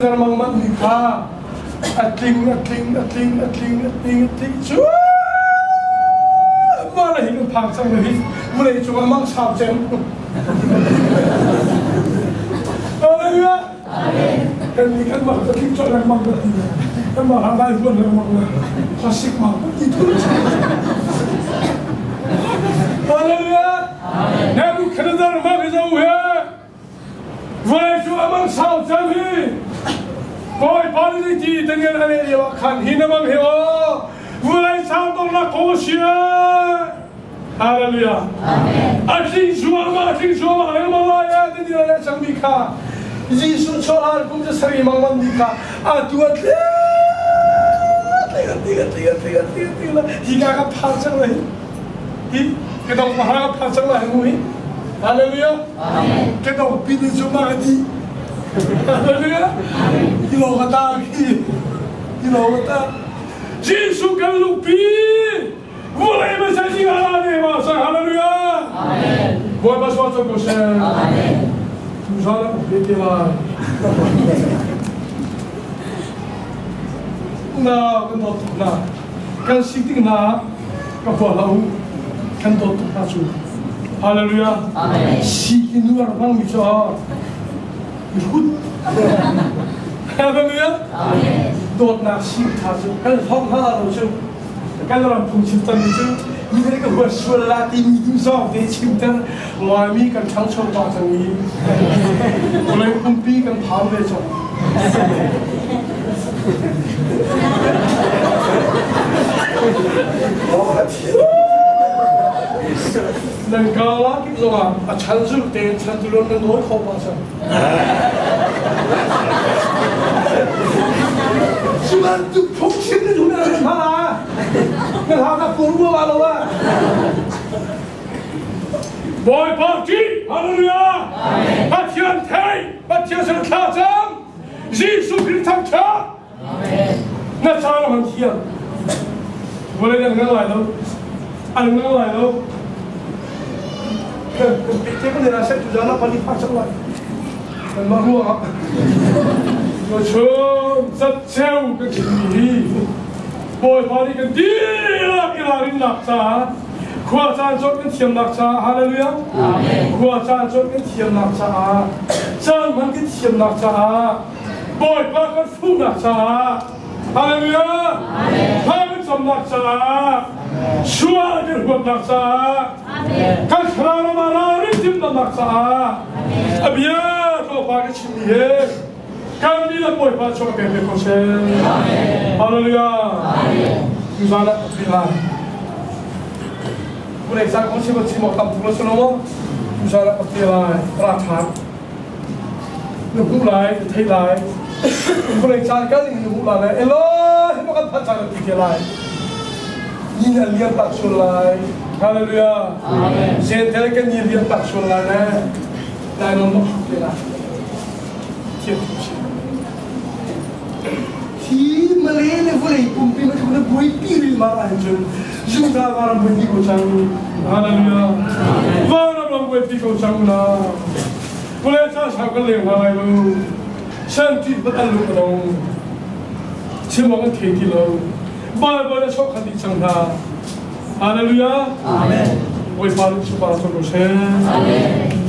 Lengmang manh mi kha a tling a tling a tling a tling a tling a tling cu mah le hi kan phang cang le hi vawlei cungah mang sau cem. Hallelujah. Kan ni kan mah ka tling cawh lengmang ka ti. Kan mah ha lai huan lengmang le khasik mang ka ti thul. Hallelujah. Nebuchadnezzar ma ka zo he. Vawlei cu a mang sau cang hi. Bawipa nih ti Daniel a leh lio ah khan hi na mang hi aw vawlei sang dongnak kong a si Hallelujah. A tling zuahmah a tling zuahmah lengmang lai eh Daniel a leh cangmi kha Jesuh chuahlan kum cu sarih mang manmi kha atu a tling a tling a tling a tling a tling a tling hi ka ka phan cang lai hi ka dong mahara ka phan cang lai mu hi Hallelujah. Ka dong pin in cu ma ka ti. Hallelujah. Hi lo ka ta khi. Hi lo ka ta. Jesuh kan lungpi. Vulei ma sai ding ala ne ma sa hallelujah. Amen. Bawipa sual cu ko seh. Amen. Tu sa la pe te lai. Na kan dawt tuk na. Kan si tik na ka hua hlah u. Kan dawt tuk hna cu. Hallelujah. Amen. Si ki nuar hmang mi cu hut. Hallelujah. Amen. Dawtnak si tha cu kan hlong hna lo cu kan ram phungchim cangmi cu mi nih ka huat sual la timi tu zong te chimter Laimi kan ṭhangcho pah cang i vawlei pumpi kan phan ve cang. Nan kala kip zongah a chan zul tein chan tulun nan dawi kho pah cang. Cu bantuk phungchim na duh na hna na hla na pur bu lo ah Bawipa ṭih Hallelujah Pathian thei Pathian sin thla cam Jesuh Khrih thangṭhat na caan a hman thiam vawlei nan ngang lai lo an ngang lai lo kan te kan la set tu jana pali pha chak lai kan ma ruang ah chun zat cheu kan chim hi Bawipa nih kan dihlak i ralrinnak caah khua caan cawt kan thiamnak caah hallelujah khua caan cawt kan thiamnak caah caan hman kan thiamnak caah Bawipa kan fuhnak caah hallelujah thla kan camnak caah sual kan huatnak caah kan thlarau ram ah ralrin timhlamhnak caah a bia tlawmpal ka chimmi he kan mi le Bawipa chuah pek ve ko seh. Hallelujah. Tuzan ah ka lai. Kulei sang kong chim chim awk tam tuk lo si lo maw? Tuzan ah ka ti lai. Ra ṭhan. Na hmuh lai, na theih lai. Kulei caan kal in na hmuh lai. Eloi, hi kan phan cang ti te lai. Ni na liam tak sul lai. Hallelujah. Zen tel kan ni liam tak sul lai le. Lai non nok te lai. Hi Malay le vawlei pumpi na na buaipi rih ma ahcun Judah varam buaipi ko cang. Hallelujah. Varam ram buaipi ko cang na. Vawlei ca sau kan leng hna lai lo. Shanti bat an lu ka dong. Chim awk an thei ti lo. Bible na sok khan dih cang hna. Hallelujah. Amen. Bawipa nih super cu ko seh. Amen.